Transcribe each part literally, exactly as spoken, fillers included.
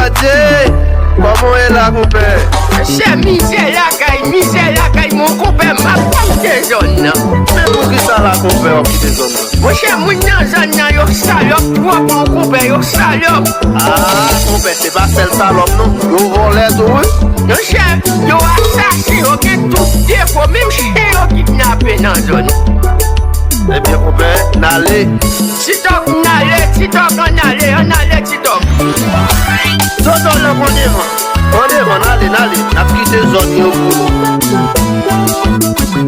Adje, kòman w ye la, konpè? Monchè, mizè lakay, mizè lakay, mon konpè, m ap kite zòn nan. Men poukisa la, konpè, w ap kite zòn nan? Monchè, moun nan zòn nan, yo salòp twòp, mon konpè, yo salòp. Ah, konpè, se pa sèl salòp, non. Yo vòlè tou, wi. Monchè, yo asasen, yo gen tout defo, menm chen yo kidnape nan zòn. Ebyen, konpè, n ale. Ti Tòk, n ale, Ti Tòk, ann ale, ann ale, Ti Tòk. Zozo lan pran devan. Pran devan, n ale, n ale. N ap kite zòn yo pou nou.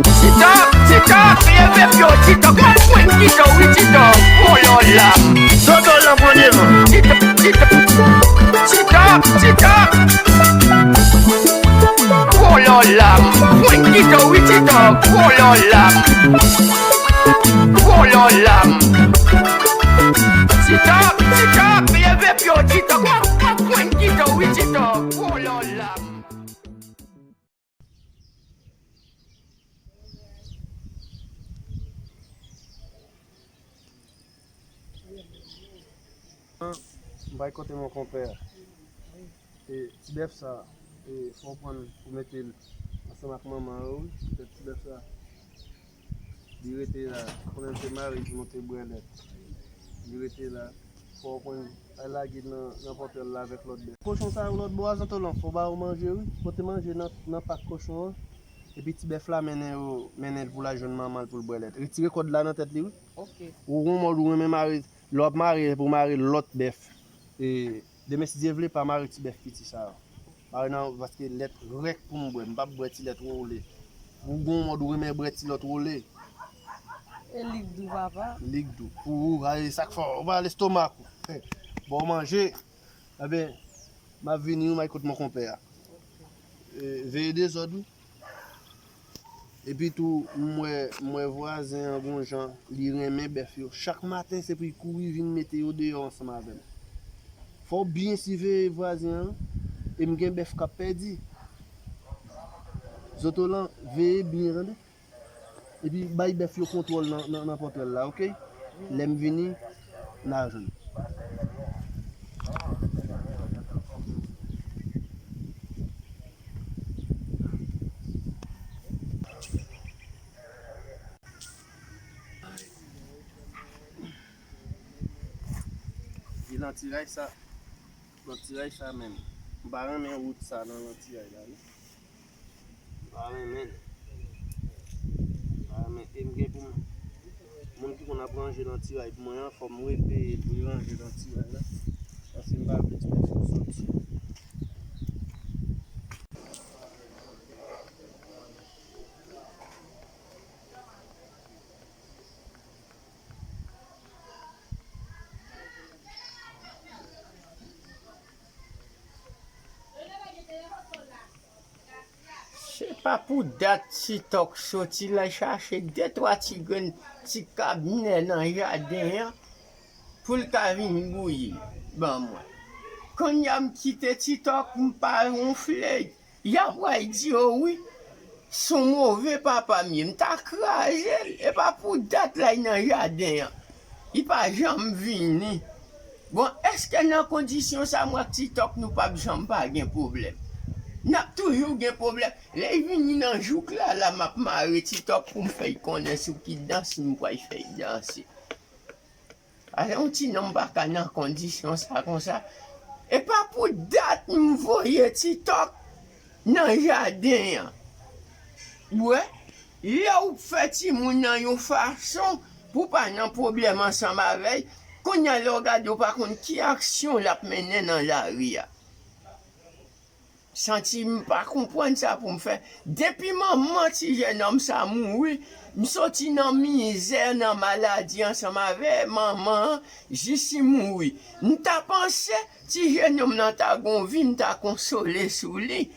Ti Tòk, Ti Tòk, leve pye w, Ti Tòk. M ap pran kite w, wi, Ti Tòk. Oh là là. Zozo lan pran devan. Ti Tòk, Ti Tòk. Ti Tòk, Ti Tòk. Oh là là. Pran kite w, wi, Ti Tòk. Oh là là. Oh là là. Ti Tòk, Ti Tòk, leve pye w, Ti Tòk. W ap, w ap pran kite w, wi, Ti Tòk. Oh là là. M bay kote mon konpè a. E, ti bèf sa, e, fò w pran l pou mete l ansanm ak manman yo, wi. Petèt ti bèf sa, li rete la, konnen se mari ki monte bwè lèt. Li rete la, fò w pran l, al lage l nan, nan pòtèl la avèk lòt bèf. Kochon sa yo lòt bò a, Zantolan, fò w ba yo manje, wi. Pote manje nan, nan pak kochon an. Epi ti bèf la mennen yo, mennen l pou l al jwenn manman l pou l bwè lèt. Retire kòd la nan tèt li, wi. Ok. Ou gon mòd ou renmen mare, lè w ap mare, pou mare lòt bèf. E, demen, si Dye vle, pa mare ti bèf piti sa yo. Mare nan, paske lèt rèk pou m bwè. M p ap bwè ti lèt wole. Ou gon mòd ou renmen bwè ti lòt wole. E lik dou, papa. Lik dou. Pou ou, a, e sa k fè w, ou pa lestomak ou. Bon, manje. Ebyen, m ap vini, wi, m al kot mon konpè a. E, veye dezòd, wi. Epi tou, m wè, m wè vwazen an gon jan, li renmen bèf yo. Chak maten, se pou l kouri vin mete yo deyò ansanm avè m. Fò w byen siveye vwazen an, e m gen bèf k ap pèdi. Zotolan, veye byen, tande. Epi bay bèf yo kontwòl nan, nan, nan pòtèl la, oke? Lè m vini, n a jwenn. E lantiray sa, lantiray sa menm. M pa renmen wout sa nan lantiray la, non. M pa renmen l. M pa renmen. E m gen pou m, moun ki konn ap ranje lantiray pou mwen an, fò m repeye pou l ranje lantiray la. Paske m pa vle ti bèf yo soti. Se pa pou dat Ti Tòk soti l al chache de twa ti grenn ti kabinè nan jaden an pou l ka vin bouyi ban mwen. Kounye a m kite Ti Tòk, m pa wonfle. Y ap pral di yo wi, s on move papa m ye, m ta kraze l, e pa pou dat l al nan jaden an. Li pa janm vini. Bon, èske nan kondisyon sa, mwen ak Ti Tòk, nou p ap janm pa gen pwoblèm? N ap toujou gen pwoblèm. Lè l vini nan jouk la, la m ap mare Ti Tòk pou m fè l konnen sou ki dans m pral fè l danse. Alè, yon ti nonm pa ka nan kondisyon sa konsa. E pa pou dat m voye Ti Tòk nan jaden an. Ou wè, lè w fè timoun nan yon fason pou pa nan pwoblèm ansanm avè l, kounye a lè w gade w pa konn ki aksyon l ap mennen nan lari a. Santi m pa konprann sa pou m fè. Depi manman ti jennonm sa mouri, m soti nan mizè, nan maladi ansanm avè manman an, jis li mouri. M ta panse ti jennonm nan ta gon vi, m ta konsole sou li.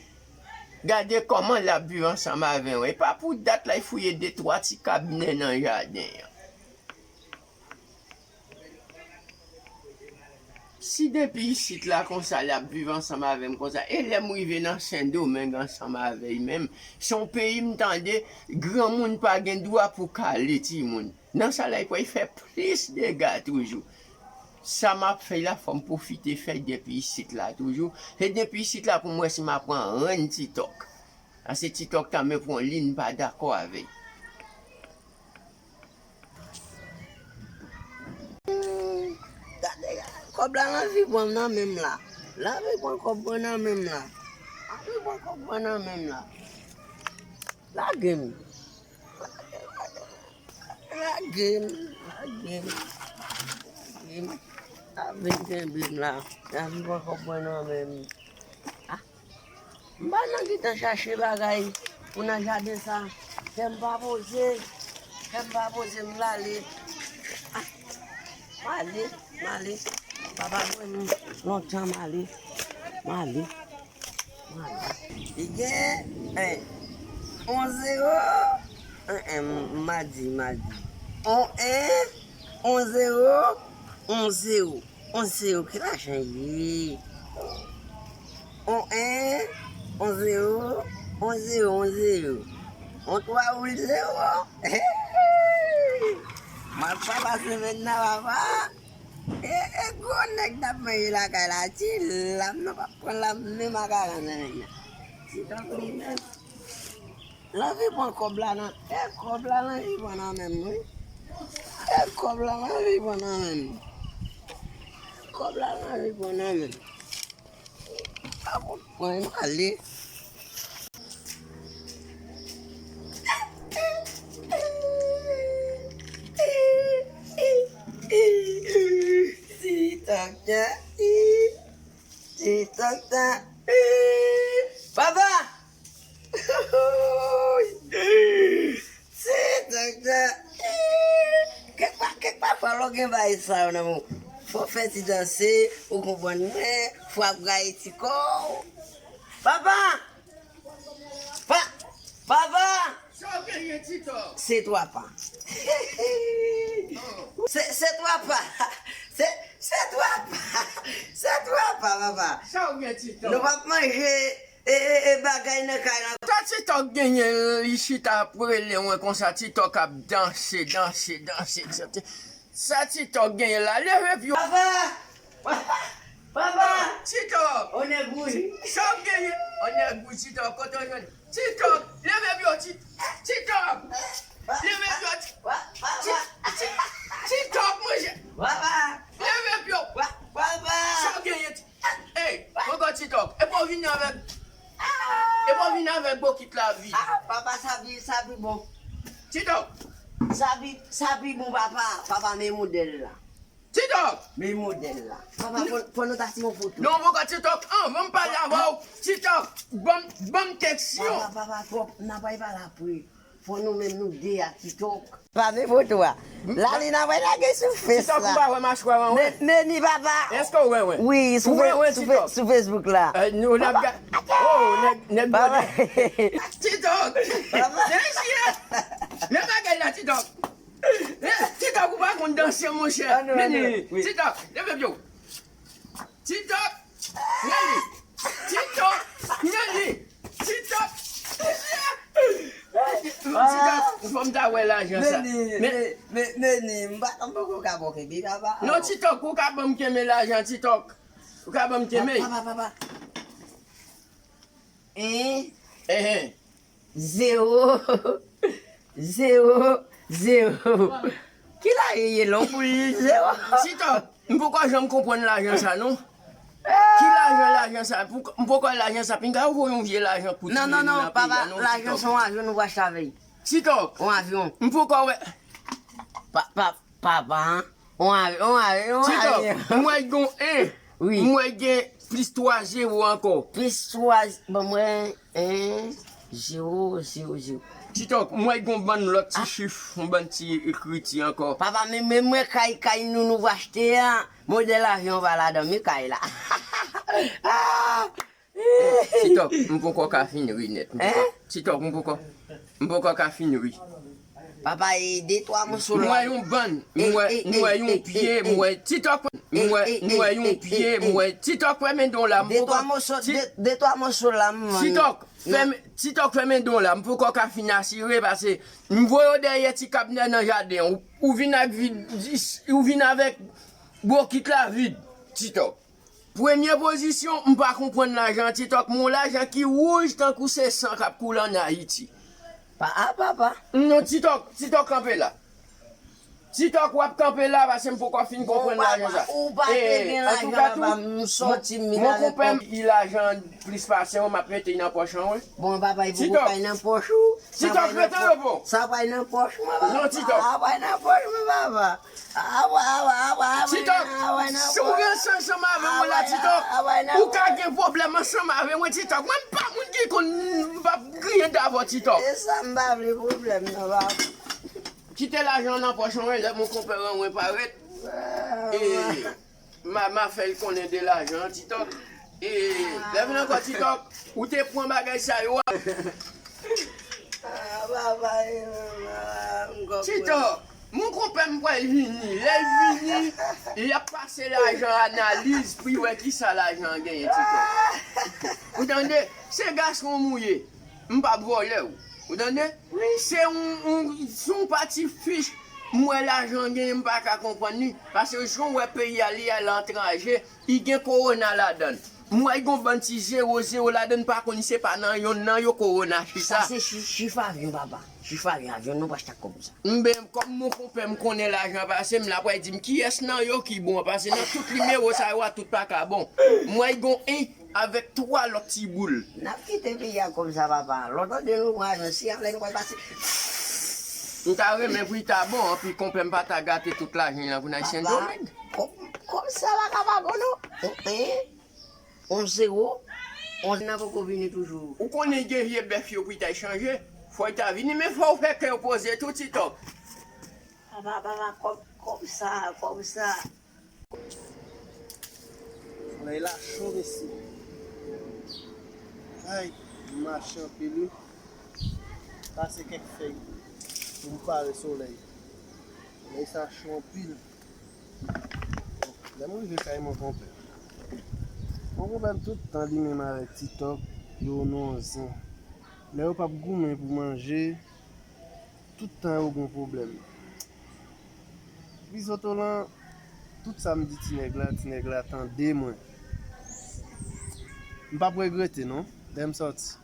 Gade kòman l ap viv ansanm avè w. E pa pou dat la, l fouye de twa ti kabinè nan jaden an. Si depi isit la konsa, l ap viv ansanm avè m konsa, e lè m rive nan Sendomeng ansanm avè l menm, se yon peyi m tande, granmoun pa gen dwa pou kale timoun. Nan sa la, l pral fè plis dega toujou. Sa m ap fè la, fò m pwofite fè depi isit la toujou. Se depi isit la pou m wè si m ap pran rann Ti Tòk. Paske Ti Tòk tanmen pou yon li, m pa dakò avè l. Gade, gade, kòb la l anvi pran nan men m la. L anvi pran kòb mwen nan men m la. L anvi pran kòb mwen nan men m la. Lage m. Lage m. Lage m. Lage m. L ap vin kenbe m la. L anvi pran kòb mwen nan men m. Ah. M pa nan gentan chache bagay pou nan jaden sa. Kè m pa poze. Kè m pa poze, m prale. Ah, m ale, m ale. Papa mwen m lontan m ale. M ale. M ale. Li gen en, on zewo, en, en, m a di, m a di. On en, on zewo, on zewo. On zewo, ki lajan ye? On en, on zewo, on zewo, on zewo. On twa, uit zewo. Hey! M ap pase menn nan, papa. E, e gwo nèg n ap manje lakay la, ti lam nan p ap pran lam menm ak aran nan menm nan. Ti tankou li menm. L anvi pran kòb la nan, e kòb la l anvi pran nan men m, wi. E kòb la l anvi pran nan men m. Kòb la l anvi pran nan men m. A bon, mwen m ale. Ti tòk tan, ti tòk tan. Papa! Ti tòk tan. Kèk pa, kèk pa fwa lè w gen bagay sa yo nan men w. Fò w fè ti danse, ou konprann mwen, fò w ap gaye ti kò w. Papa! Pa, papa! Sa w genyen, Ti Tòk? Se twa pa. Se, se twa pa. Se, se twa pa. Se twa pa, papa. Sa w gen, Ti Tòk? Nou p ap manje e, e, e bagay nan kay la. Sa Ti Tòk genyen, li chita ap rele mwen konsa, Ti Tòk ap danse, danse, danse, danse. Sa Ti Tòk genyen la, leve pye w. Papa! Papa! Ti Tòk! On nèg wouj. Sa w genyen? On nèg wouj, Ti Tòk, kote w jwenn? Ti Tòk, leve pye w, Ti, Ti Tòk! Leve pye w, Ti, Ti, Ti, Ti Tòk, monchè! Papa! Leve pye w! Papa! Sa w genyen, Ti Ey, poko Ti Tòk, epi w vini avèk, epi w vini avèk bokit lavi. Ah, papa, sa pi, sa pi bon. Ti Tòk. Sa pi, sa pi bon, papa. Papa, men modèl la. Ti Tòk. Men modèl la. Papa, fò, fò nou ta siyen yon foto. Non, poko Ti Tòk, anvan m pale avè w, Ti Tòk, ban m, ban m keksyon. Papa, papa, twòp, n a pale apre. Fò nou menm nou de ak Ti Tòk. Pa vle foto a. Lalina mwen lage sou fes la. Ti Tòk, ou pa wè machwa an, wè? Neni, papa. Èske w wè, wè? Wi, sou, sou Facebook la. Eh, nou n ap ga-, oh, nèg, nèg bòdè. Ti Tòk. Papa. Dechire. Men bagay la, Ti Tòk. Eh, Ti Tòk, ou pa konn danse, monchè. Ah, non, non, non. Neni, Ti Tòk, leve pye w. Ti Tòk! Neni! Ti Tòk! Neni! Ti Tòk! Ti Tòk! Fò m ta wè lajan sa. Neni, men, men, Neni, m pa, m poko ka bon kenbe, papa. Non, Ti Tòk, ou ka ban m kenbe lajan, Ti Tòk. Ou ka ban m kenbe. Papa, papa. Hein? Hein, hein. Zewo, zewo, zewo. Ki la ye ye lon pou li zewo? Ti Tòk, m poko janm konprann lajan sa, non. Ki lajan, lajan sa? Pou, m poko lajan sa. Pinga ou voye yon vye lajan kout. Non, non, non, papa, lajan se yon avyon nou va achte avè l. Ti Tòk. Yon avyon. M poko wè. Pa, pa, Papa, on a, on a, on a. Ti Tòk, m wè gen en. Wi. M wè gen plis twa zewo ankò. Plis twa, ban mwen en, zewo, zewo, zewo. Ti Tòk, m wè gen yon bann lòt ti chif, yon bann ti ekriti ankò. Papa, men, men mwen kay, kay nou, nou va achte a, modèl avyon pa ladan, men kay la. Ah! Ti Tòk, m poko ka fin ri nèt. M poko, Ti Tòk, m poko, m poko ka fin ri. Papa, e de twa moso la. M wè yon bann, m wè, m wè yon pye, m wè Ti Tòk, m wè, m wè yon pye, m wè Ti Tòk, wè men don la, m poko. De twa moso, de, de twa moso la, m vann. Ti Tòk, fèmen, Ti Tòk, fèmen don la, m poko ka fin asire, paske m voye w dèyè ti kabnè nan jaden, ou, ou vin ak vi-, ou vin avèk Bokit la vid, Titòk. Premye pozisyon, m pa konprann lajan an, Titòk, men yon lajan ki wouj tankou se san k ap koule ann Ayiti. Pa a papa. Non, Titòk, Titòk kanpe la. Titòk, w ap kanpe la, paske m poko fin konprann lajan sa. Ou pa te gen lajan, papa, m sòti m vin avèk kòb. Mon konpè m, li lajan plis pase w, m ap mete l nan pòch an, wi. Bon, papa, li poko kay nan pòch ou. Titòk, rete repon. Sa pral nan pòch mwen, papa. Non, Titòk. Sa pral nan pòch mwen, papa. Awa, awa, awa, awa, Titòk, awa, si w ranse ansanm avè mwen la, Titòk, ou ka gen pwoblèm ansanm avè mwen, Titòk. Mwen, m pa moun ki konn, m p ap griyen davò, Titòk. E sa, m pa vle pwoblèm, non, papa. Kite lajan nan pòch mwen, lè mon konpè an mwen parèt. E, m a, m a fè l konnen de lajan an, Titòk. E, lè vin ankò, Titòk, ou te pran bagay sa yo a. Ah, papa, eh, papa, m konprann. Titòk, mon konpè m pral vini. Lè l vini, l ap pase lajan analiz pou l wè kisa lajan an genyen, Titòk. Ou tande? Se gason m ou ye. M p ap vòlè w. Ou tande? Wi. Se yon, yon, se yon pati fich. M wè lajan genyen, m pa ka konprann li. Paske jan w wè peyi a, li al antranje, li gen kowona ladan l. M wè l gon bann ti zewo, zewo ladan l, m pa konn si se pa nan yonn nan yo kowona chita. Sa se chi-, chif avyon, papa. Chif avyon, avyon nou pa chita kòb sa. M ben, kòm mon konpè m konnen lajan pase m, l ap pral di m kiyès nan yo ki bon, paske nan tout nimewo sa yo a, tout pa ka bon. M wè l gon en avèk twa lòt ti boul. N ap kite peyi a kòm sa, papa. Lòt ane nou pran ajan si a lè nou pral pase. M ta renmen pou l ta bon, anpi konpè m pa ta gate tout lajan l lan pou n al Sendomeng. Kòm, kòm sa pa ka pa bon, non. On en, on zewo, on nan poko vini toujou. Ou konnen gen vye bèf yo pou l ta chanje. Fò l ta vini, men fò w fè kè w poze tou, Titòk. Papa, papa, kòm, kòm sa, kòm sa. Solèy la cho, mesye. Ay, m mache anpil, wi. Pase kèk fèy pou m pare solèy. Solèy sa cho anpil. Lè m rive kay mon konpè. Mon konpè m tout tan li menm avèk Titòk, yo non zen. Lè yo p ap goumen pou manje, tout tan yo gon pwoblèm. Rizoto lan, tout sa m di ti nèg la, ti nèg la tande mwen. M p ap regrete non, lè m sòti.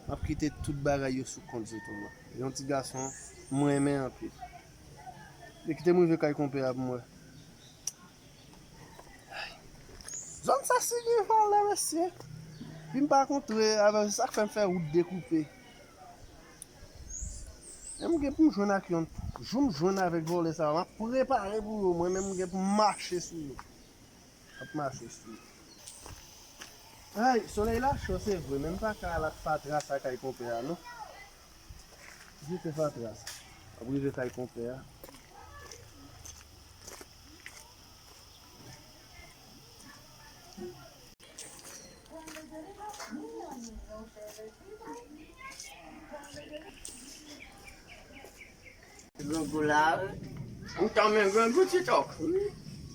M ap kite tout bagay yo sou kont Zoto lan. Yon ti gason m renmen anpil. Li kite m rive kay konpè a pou m wè. Zòn sa si gen valè, mesye. Pi m pa kontre avè, se sa k fè m fè wout dekoupe. Men m gen pou m jwenn ak yonn. Jou m jwenn avèk vòlè sa yo, m ap prepare pou yo. Mwen menm, m gen pou m mache sou yo. M ap mache sou yo. Ay, solèy la cho, se vre, men m pa ka al ak fatra sa kay konpè a, non. Jete fatra sa. M ap rive kay konpè a. Grangou la, wi. Ou tanmen grangou, Titòk? Wi.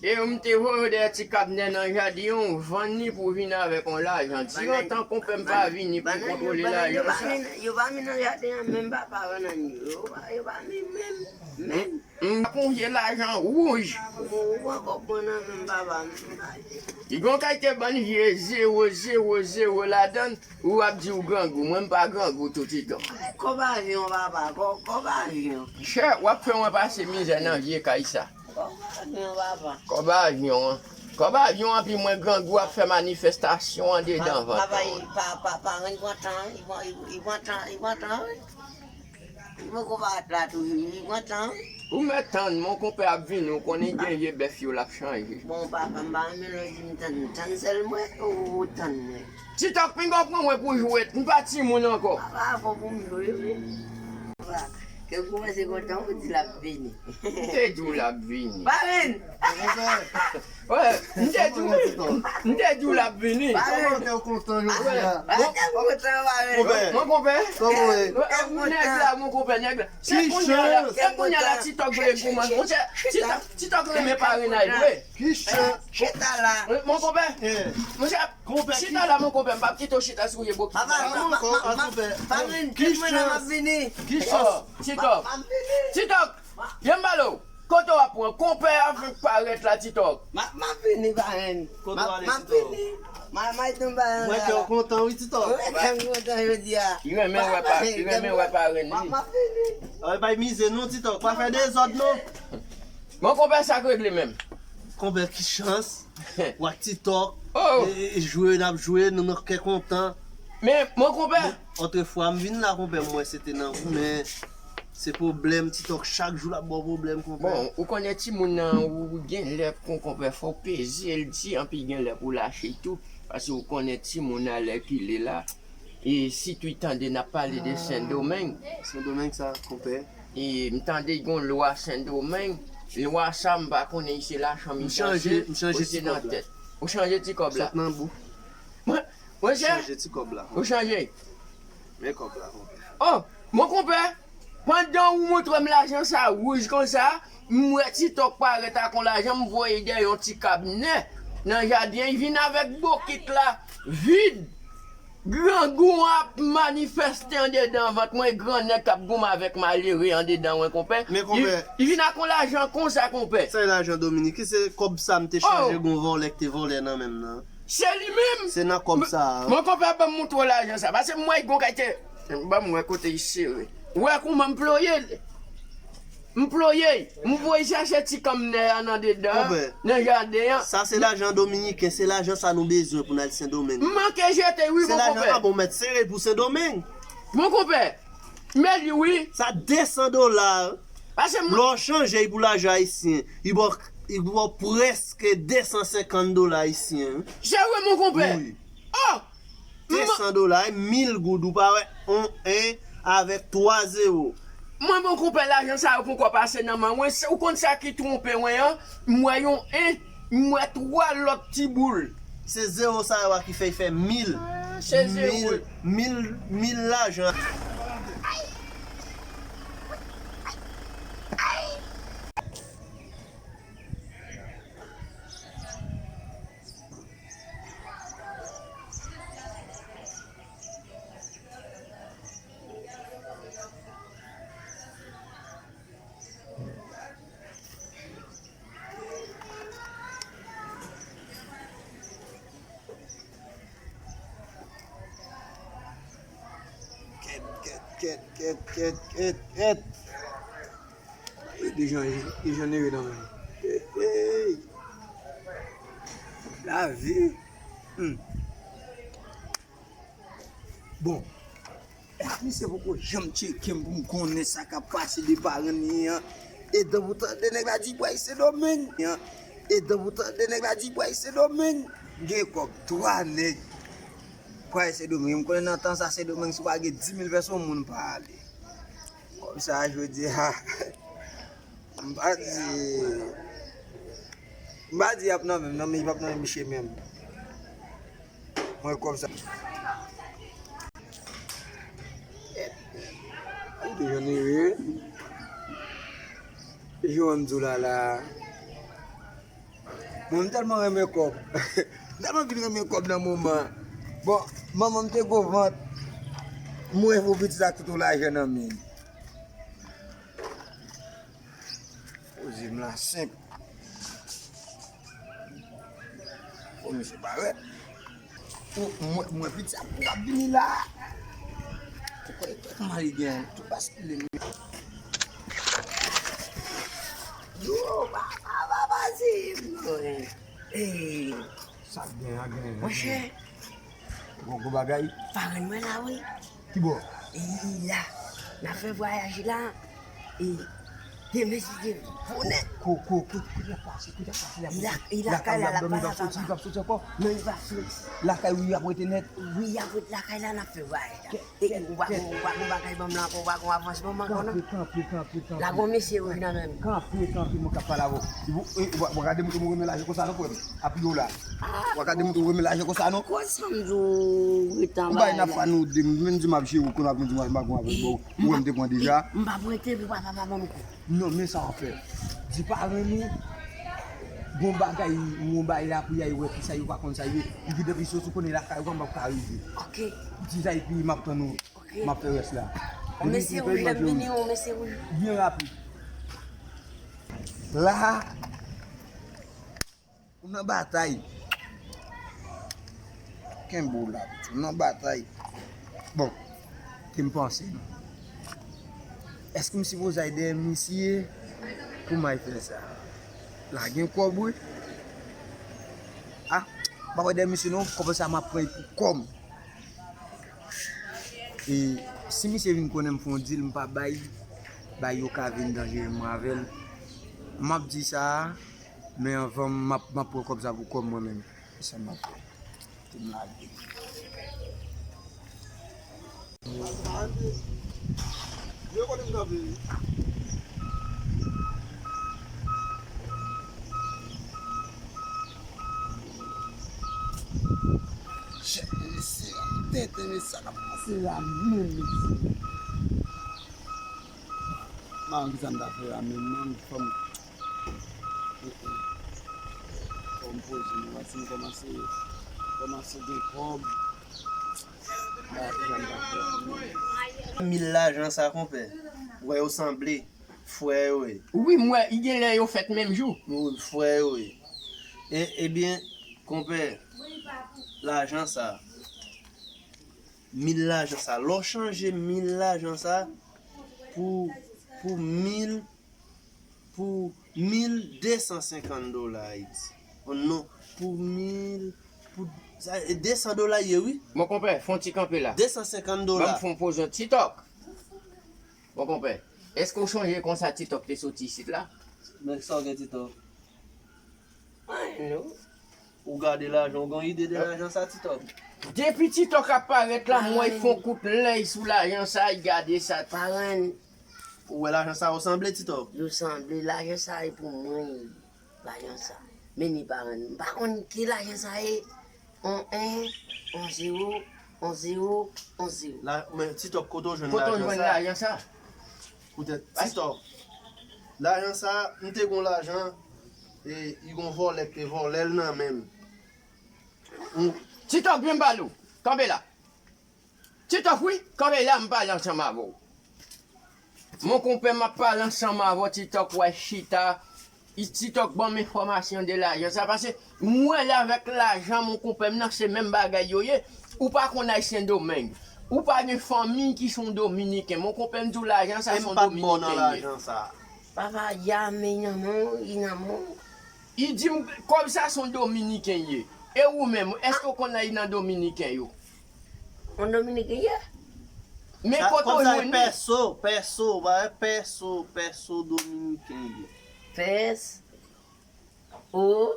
E m te voye w dèyè ti kabnè nan jaden an, w vann li pou w vin avèk yon lajan. Di antan konpè m pa vini pou kontwole lajan sa. Yo pa vin nan jaden an menm, papa, vann yo. Yo pa, yo pa vin menm, menm. M pa konn vye lajan wouj. Ou pran kòb mwen nan men m, papa, m pa vle. Li gon kalite bann vye zewo, zewo, zewo ladan l, ou ap di w grangou. Mwen, m pa grangou tou, Titòk. Kòb avyon, papa, kò-, kòb avyon. Chè, w ap fè mwen pase mizè nan vye kay sa. Kòb avyon, papa. Kòb avyon an. Kòb avyon an, pi mwen grangou ap fè manifestasyon andedan vant mwen. Papa, pa, pa, pa, pa, li pran tan, li pran, li, li pran tan, li pran tan, wi. Li poko parèt la toujou, li pran tan, wi. Ou mèt tann, mon konpè ap vini, ou konnen gen vye bèf yo l ap chanje. Bon, papa, m pa renmen lè w di m tann, tann sèl mwen, ou, ou tann mwen. Ti Tòk, pinga w pran mwen pou jwèt, m pa timoun ankò. Papa, fò pou m jwe, wi. Papa, ke w kòmanse kontan, ou di l ap vini. M te di w l ap vini. Pa vin! Wè, m te di w, m te di w l ap vini. Kòman ke w kontan jodi a? Wè, mon konpè. Kòman w ye? Nèg la, mon konpè, nèg la. Se kounye a la, se kounye a la Ti Tòk vle goumen. Monchè, Ti Tòk, Ti Tòk renmen parenaj vre. Ki chan? Chita la. Mon konpè. Monchè, chita la, mon konpè. M p ap kite w chita sou vye bokit. Papa, m, m, m, m, pa vin, kite mwen la, m ap vini. Ki chan? Ti Tòk. M ap vini. Ti Tòk. Vyen m pale w. Kote w ap pran? Konpè a fenk parèt la, Titòk. M ap, m ap vini, parenn. Kote w ale, Titòk? M ap vini. M a, m a tonbe parenn la. Mwen kè w kontan, wi, Titòk. Wi, kè m kontan jodi a. Li renmen wè pa, li renmen wè parenn li. M ap, m ap vini. Ay, bay mize non, Titòk. Pa fè dezòd non. Bon, konpè, sa k regle menm? Konpè, ki chans. W ak Titòk. Oh! E, e, jwe, n ap jwe, nou nan kè kontan. Men, mwen, konpè. Men, otrefwa, m vin la, konpè, m wè se te nan goumen. Se pwoblèm, Titòk, chak jou l ap ba w pwoblèm, konpè. Bon, ou konnen timoun nan, ou gen lè, kon konpè, fò w peze l di, anpi gen lè pou w lache l tou. Paske ou konnen timoun nan, lè ki le la, e sitou tande n ap pale de Sendomeng. Sendomeng sa, konpè. E m tande gen yon lwa Sendomeng. Lwa sa, m pa konnen si se lachanm li chanje, m chanje, m chanje ti kòb la. Ou chanje ti kòb la? Sot nan bou. Mwen, mwen chè? Chanje ti kòb la. Ou chanje? Men kòb la, konpè. Oh, mon konpè, pandan ou montre m lajan sa wouj konsa, m wè Titòk parèt ak yon lajan, m voye dèyè yon ti kabnè nan jaden, li vin avèk bokit la vid. Grangou ap manifeste andedan vant mwen, gran nèg k ap goumen avèk malere andedan mwen, konpè. Men, konpè. Li, li vin ak yon lajan konsa, konpè. Sa e lajan Dominiken, se kòb sa m te chanje gon vòlè k te vòlè nan men m nan. Se li menm. Se nan kòb sa a. Mwen, konpè, ban m montre w lajan sa. Paske m wè gon kalite. Ban m wè kote li sere. Ou wè kouman m ploye l? M ploye, m voye chèche ti kanmnè a nan dedan, nan jaden an. Sa se lajan dominiken, se lajan sa nou bezwen pou n al Sendomeng. M manke jete wi, mon konpè. Se lajan, a bon, mèt sere l pou Sendomeng. Mon konpè, men li wi. Sa de san dola. Paske m... Lè w chanje l pou lajan ayisyen, li ba w, li ba w prèske de san senkant dola ayisyen. Se vre, mon konpè. Wi. Oh! De san dola, e mil goud, ou pa wè on en avèk twa zewo. Mwen, mon konpè, lajan sa yo poko pase nan men mwen. Se, ou konn sa ki twonpe mwen an? M wè yon en, m wè twa lòt ti boul. Se zewo sa yo a ki fè, fè mil. Ah, se zewo. Mil, mil, mil lajan. Kèt, kèt, kèt, kèt, kèt, kèt, kèt. E dejan, dejan nere nan men. Hey, hey. Lavi. Hmm. Bon. Misye poko janm tcheke m pou m konnen sa k ap pase de parenn li an. E dan pou tande nèg la di pral Sendomeng. E dan pou tande nèg la di pral Sendomeng. Gen kòb twa nèg. Pral Sendomeng. M konnen nan tan sa Sendomeng si w pa gen di mil pèsonn moun pa ale. Kòb sa jodi a. M pa di, m pa di y ap nan men m, nan men, y ap nan men misye menm. Mwen kòb sa. Ou te jwenn ere. Jwenn di w la la. Mwen, m tèlman renmen kòb. M tèlman vin renmen kòb nan moman. Bon, manman m te gwo vant. M wè pou pitit la tout yon lajan nan men. Poze m la senp. Bon, misye parèt. Ou, mwen, mwen piti ap, ap vini la. Ou kwè, ou kwè kòman li gen tou baskile m. Yo, ba, ba, ba, ba, se, eh. Sa gen, a gen, a gen. Monchè. Gwo, gwo bagay. Parenn mwen la, wi. Ki bò? E la, n ap fè vwayaj la. E demen si Dye vle. Ko, ko, ko, kote l ap pase, kote l ap pase la? Li la, li lakay la, l ap pase, l ap soti, l ap soti ankò. Non, li pa soti. Lakay ou y ap rete nèt? Wi, y ap rete lakay la, n ap fè vwayaj la. E, e, ou pa gon, ou pa gon bagay ban m la ankò, ou pa gon avansman m ankò, non? Kanpe, kanpe, kanpe, kanpe. La gon mesye wouj nan men m. Kanpe, kanpe, mwen k ap pale avè w. E, w, w, w gade moun ou renmen lajan konsa, non, frè m? Apiye w la. W gade moun ou renmen lajan konsa, non? Konsa m di w, ret anba la. Ou bay nan fwa nou de, m vin di m ap jere w, kounye a vin di m ap gon avè w. Ou wè m te pran deja. M p ap rete pou papa pa ban m kou. Non, men sa w ap fè. Di parenn ou, gon bagay, yon bagay la pou y al wè kisa yo pa konn sa yo ye. Epi depi sou, sou konnen lakay ou, m p ap ka rive. Ok. Di sa epi m ap tann ou. Ok. M ap fè rès la. Yon mesye wouj, l ap vini, yon mesye wouj. Byen rapid. La, ou nan batay. Kenbe w la, pitit, ou nan batay. Bon, ke m panse non. Èske m sipoze al dèyè misye pou m al fè sa? La gen kòb, wi. Ah, m pa pral dèyè misye non, kòb sa m ap pran pou kò m. E si misye vin konnen m fè yon deal, m pa bay, bay yo ka vin danjere mwen avè l. M ap di sa a, men anvan m ap, m ap pran kòb sa pou kò m mwen menm. Se sa m ap fè. Pou m lage. Yo konnen m kanpe. Chèf, mesye, m tenten, mesye, sa k ap pase la menm, mesye. Mwen, kisa m ta fè la menm, non, fò m, fò m poze, mwen, si m kòmanse, kòmanse gen kòb, mwen, kisa m ta fè la menm. Mil lajan sa, konpè, wè yo sanble. Frè yo ye. Wi, m wè, i gen lè yo fèt menm jou. Wi, frè yo ye. E, ebyen, konpè, lajan sa, mil lajan sa, lè w chanje mil lajan sa pou, pou mil, pou mil de san senkant dola Ayiti. Oh non, pou mil, pou, sa, e de san dola ye, wi. Bon, konpè, fè yon ti kanpe la. De san senkant dola. Ban m fè yon poz yon ti tòk. Bon, konpè, èske w chonje konsa TikTok te soti isit la? Men sa w gen TikTok? Anyen non. Ou gade lajan, ou gen ide de lajan sa TikTok? Depi TikTok ap parèt la, m wè y fè yon kout lèy sou lajan sa, y gade sa. Parenn. Ou wè lajan sa yo sanble TikTok? Yo sanble, lajan sa e pou mwen. Lajan sa. Men ni parenn. M pa konn ki lajan sa ye. On en, on zewo, on zewo, on zewo. La, men TikTok, kote w jwenn lajan sa? Kote w jwenn lajan sa? Poutèt TikTok. Lajan sa, m te gon lajan, e, i gon vòlè k te vòlè l nan men m. M TikTok, vin m pale w. Kanpe la. TikTok, wi, kanpe la, m pale ansanm avè w. Mon konpè, m ap pale ansanm avè w, TikTok, wè chita. I TikTok ban m enfòmasyon de lajan sa, paske m wè l avèk lajan, mon konpè, m nan se menm bagay yo ye. Ou pa konn Ayisyen Domeng. Ou pa gen fanmi ki se yon Dominiken. Mon konpè, m di w lajan sa se yon Dominiken ye. Papa, ya, men nan men w, i nan men w. I di m, kòb sa se yon Dominiken ye. E ou menm, èske w konn nan Dominiken yo? Yon Dominiken ye. Men kote w jwenn li? Pèso, pèso, pa wè pèso, pèso Dominiken ye. Pès, o,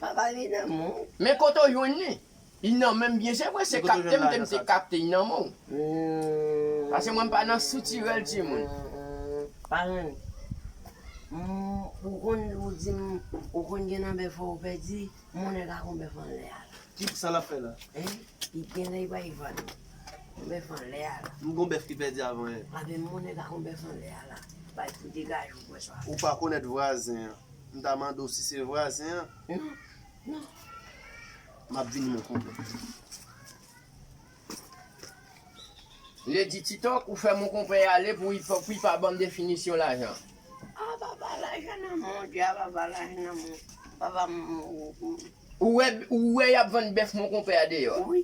papa vin nan moun. Men kote w jwenn li? I nan men m byen, se vre, se kapte m te, m te kapte, i nan men w. Paske mwen m pa nan sitirèl timoun. Parenn, ou konn, ou di m, ou konn gen nan bèf ou pèdi, moun nèg a gon bèf anlè a la. Ki sa l ap fè la? Hein? Li gen lè li bay vann. Gon bèf anlè a la. M gon bèf ki pèdi avan yè. Papi, moun nèg a gon bèf anlè a la. Bay pou degaje w wè sa. Ou pa konèt vwazen an. M ta mande w si se vwazen an. Non, non. M ap vini, mon konpè. Lè di TikTok, ou fè mon konpè ale pou li, pou li pa ban m definisyon lajan. A papa, lajan nan men w, di a papa, lajan nan men w. Papa, m, m, m. Ou wè, ou wè y ap vann bèf mon konpè a deyò? Wi.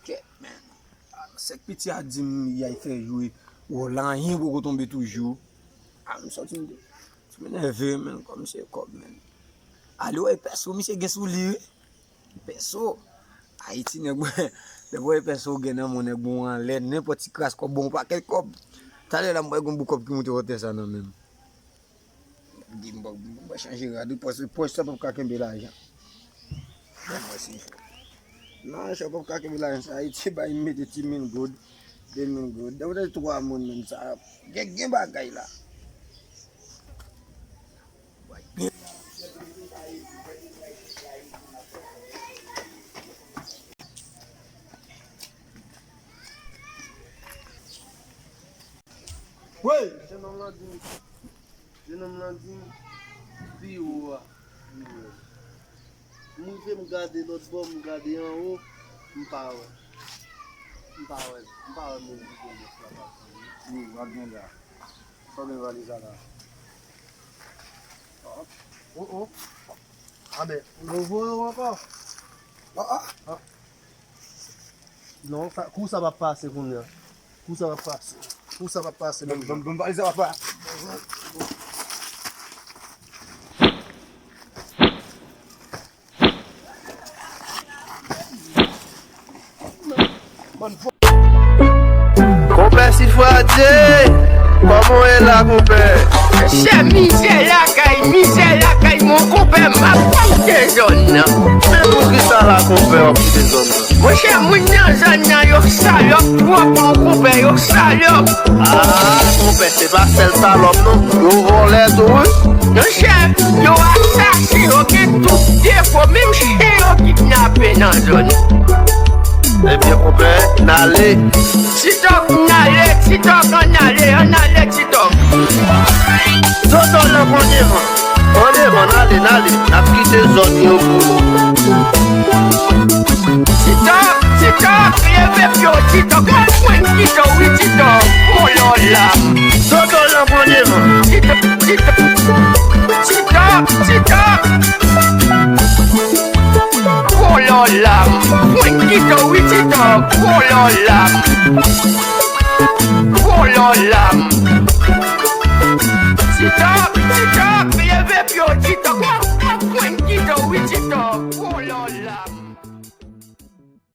Kèt, men. Sèk piti a di m y al fè jwe wòl la, anyen poko tonbe toujou. A, m sòti, m di, ti m enève, men, kòm se kòb, men. Ale wè pèso, misye gen sou li, wi. Pèso. Ayiti, nèg, lè w wè pèso gen nan men w, nèg, bon, anlè, nenpòt ti kras kòb, bon, pakèt kòb. Talè la, m wè gon bout kòb ki moute wotè sa nan men m. Di m pa, m pa chanje rad wi, pòch, pòch sa p ap ka kenbe lajan. Mwen si fò. Non, sa p ap ka kenbe lajan sa, Ayiti bay m mete ti mil goud, de mil goud. Dèyè w te twa moun menm sa, gen, gen bagay la. Wey! Jenòm lan di m, jenòm lan di m, pi wo a, pi wo. M rive m gade lòt bò, m gade anwo, m pa wè. M pa wè, m pa wè moun ki gen bèf la pa fanmi. Wi, w ap gen la. Fò gen valiz la la. Oh, oh. Amen. Nou voye w ankò? Ah, ah. Ah. Non, sa, kou sa p ap pase kounye a. Kou sa p ap pase. Kou sa p ap pase. Ban m, ban m, ban m valiz la, papa. Konpè Sifradye, kòman w ye la, konpè? Chè mizè lakay, mizè lakay, mon konpè, m ap kite zòn nan. Men poukisa la, konpè, w ap kite zòn nan? Monchè, moun nan zòn nan, yo salòp twòp, mon konpè, yo salòp. Ah, konpè, se pa sèl salòp, non. Yo vòlè tou, wi. Monchè, yo asasen, yo gen tout defo, menm chen yo kidnape nan zòn. Ebyen, konpè, n ale. Ti Tòg, n ale, Ti Tòg, ann ale, ann ale, Ti Tòg. Toto, lòk an devan. An devan, n ale, n ale. N ap kite zòn yo pou nou. Ti Tòg, Ti Tòg, leve pye w, Ti Tòg. Mwen kite w, wi, Ti Tòg. Vòlò lam. Toto, lòk an devan. Ti Tòg, Ti Tòg. Ti Tòg, Ti Tòg. Vòlò lam. Mwen kite w, wi, Ti Tòg. Vòlò lam. Vòlò lam.